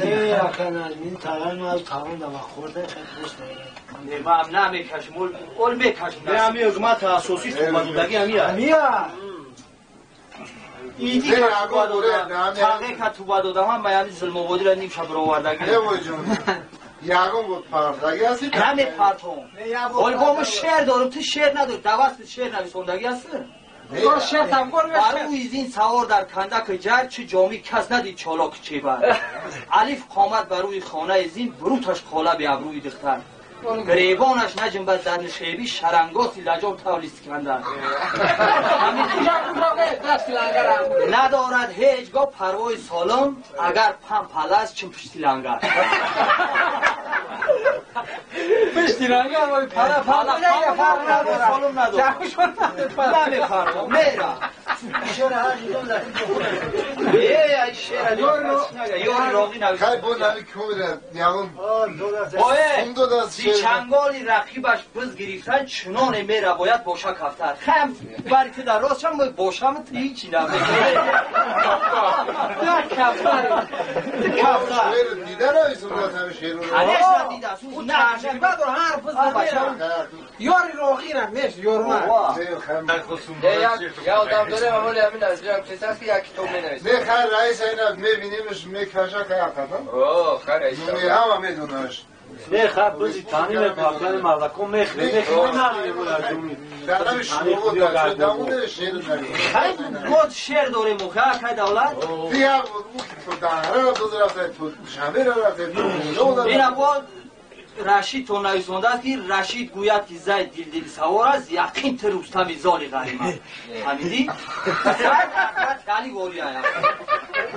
Не, акана, ин таран мал тавон да хӯрда хеле Не, ман намекашм, ол мекашм. Не, ами ҳукумат асосӣ тубадодаги амия. Амия. Иди ка туба дода, тағе ка туба дода, ман ба яни зулмободиро ним шаб ровардаги. Не, вой ҷон. Ягон буд пардаги ҳасти? Намепартом. Ол бо мо шеър дорум, ту шеър надори, даваст шеър нависондаги ҳасти? Барӯи зин савор дар кандаки ҷар, чӣ ҷомӣ кас надид чолок чебар. Алиф қомат бар рӯи хонаи зин, буруташ қолаби абрӯи духтар. Гиребонаш наҷунбад дар нишебӣ, шарангоси лаҷом тавли Искандар. Надорад ҳеҷ гоҳ парвои солом, агар пам паласт чун пушти лангар. Пушти лангар вой пала пала солом надорад. Намефармом, мера. Э, ай шера ёри роғӣ навис. Хай бо нави кумира ягон Ое, додааст зи чанголи рақибаш биз гирифтан, чуноне мера бояд боша кафтар. Хам бари ту дар рост шам бошам, ту ҳичи намекунӣ. Як кафтар. Ту кафтар. Шеър дида нависондааст ҳами шеърро. Конечно, дидааст. У таҷриба дор, ҳар биз мера. Ёри роғира меш ёрма. Я одам дорем, амоли ҳамин аз ҷоям чиз аст, ки як китоб менависад. Не, хай раис ина мебинимш, мекаша, хай ақадан. О, хай раис. Ҳама медонаш. Не, хай бизи тани мепартани мардакон мехӯрем, мехӯрем, намерем ҷуми. Дарави шумо дар дамуде шеър навис. Хай мо шеър дорем, охи, хай давлат. Дия ту даҳра биз рафта, ту шанбе рафта, ту Ина бо Рашид то нависондааст, ки Рашид гӯяд, ки Зайд дилдили савор аст, яқин ту Рустами золи ғарим аст. Фаҳмидӣ? Зайд али вория.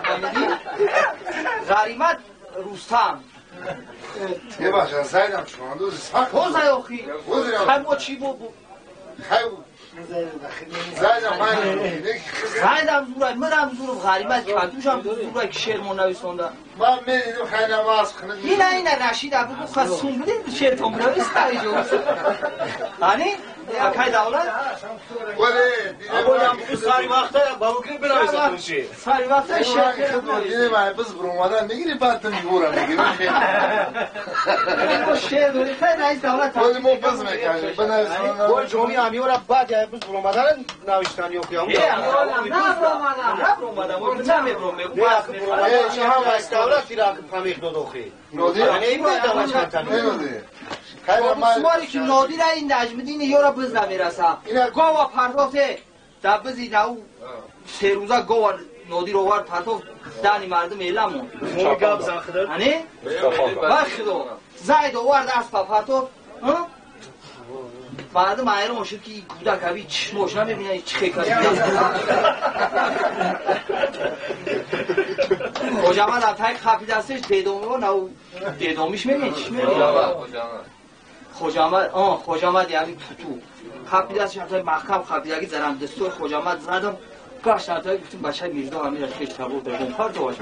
Фаҳмидӣ? Ғаримат Рустам. Бебахшад, Зайдам чуандози сахт. Ҳозай охи. Хай мо чӣ бо Хай Зайдам ман Зайдам зурай, манам зурам, ғаримат кандушам зурай, ки шеър мо нависонда. Ман медидим, хай намаз хунад. Ина Рашид абу хас сум бидин шеър то мравис таиҷо. Ани? Акай давлат? Вале Або сари вақта бабукри бинависад шеър. Сари вақта шеър дидем, ай биз буромадан мегири, баъд ту мигура мегири. Мо шеър дорем, хай раис давлат. Вале мо биз мекашем, бинависонда. Бо ҷоми амиёра баъд ай биз буромадан навиштан ё киям. На бромадам, намебром. Не, чи ҳам аз давлат ира памех дод охи. Нодир? Не, ин давлат чантани. Не, Нодир. Хай ман Сумаре ки Нодира ин Наҷмиддин ёра биз намераса. Гова партофте дар бизи нау се рӯза гова Нодир овард, партоф, дани мардум эламон. Мо гап зан худо. Ани? Ба худо. Зайд овард аспа партоф. Мардум ҳайрон шуд, ки кӯдак аби чишмош намебинад, чӣ хекар. Хоҷамад тай хафи дасташ дедомиҳо нау дедомиш мегӯян, чиш мегӯян? Хоҷамад, Хоҷамад яъни туту. Хафи дасташ тай маҳкам хафидаги зарам дастур Хоҷамад задам. Гаштан тай гуфтим бачаи Мирзо ҳамира хеш табор додем. Партоваш.